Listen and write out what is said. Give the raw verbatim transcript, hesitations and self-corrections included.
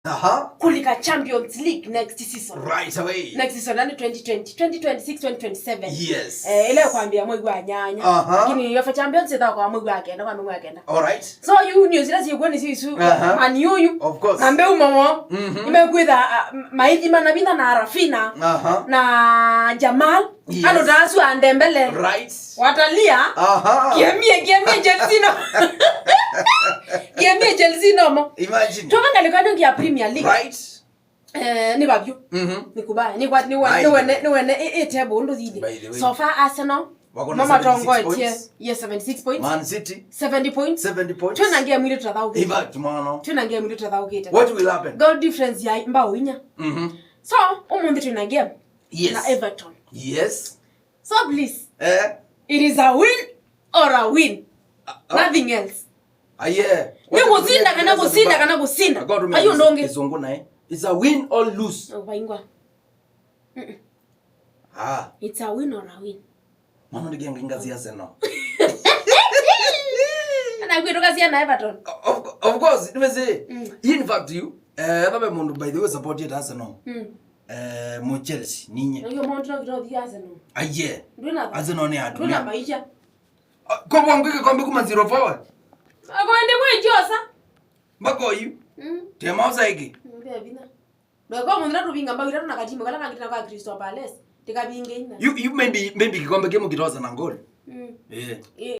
Aha. Kũlika Champions League next season. Right away. Next season, yani twenty twenty, twenty twenty-six, twenty twenty-seven. Yes. Eh, ile kwambia mwezi wa nyanya. Aha. Lakini UEFA Champions itakuwa mwezi wa kenda, kwa mwezi wa kenda. All right. So you news ila zikuwa ni sisu. Aha. Man U. Of course. Na mbeu momo. Mhm. Imekwitha uh, maithi mana bina na Rafinha. Aha. Na Jamal. Yes. Ano dasu andembele. Right. Watalia. Aha. Kiemie, kiemie Chelsea no. Kiemie Chelsea no mo. Imagine. Toka ngalikano ya Premier League. Right. Eh, ni babyo. Mhm. Ni kubaya. Ni kwa ni wene Aye. Ni wene ni wene e, e table ndo thidi. By the way. So far Arsenal. Wako na Mama seventy-six tongotie. Points. Yes, seventy-six points. Man City. Seventy points. Seventy points. Twina game ile tutathauka. In fact, mwana. Twina game ile tutathauka. What will happen? Goal difference ya mbao inya. Mhm. So, umunthi twina game. Yes. Na Everton. Yes. So please, Eh. It is a win or a win. Ah. Nothing else. Aye. Ni kusinda kana kusinda kana kusinda. Ago Ayo ndonge. Kizungu naye. It's a win or lose. Uvaingwa. Ah. It's a win or a win. Mwana ndigenga ngazi ya Arsenal. Ana kwitoka sia na Everton. Of, of course, nimezi. Mm. In fact, you eh baba mundu, by the way, support ya Arsenal. Mm. Eh mu Chelsea ninye. Ayo montu no kitothi Arsenal. Aye. Nduna. Arsenal ni Nduna atumia. Maisha. Kwa wangu kikombe kuma zero forward. Akwende mwe josa. Mbako yu. Mm. Tema usaiki. Mbea bina. Ndweka mundu tuvinga mbao itatu na katimu kala kangitana kwa Crystal Palace. Tikavinge ina. You you maybe maybe kikombe kimu kitoza na goal. Mm. Eh. Eh.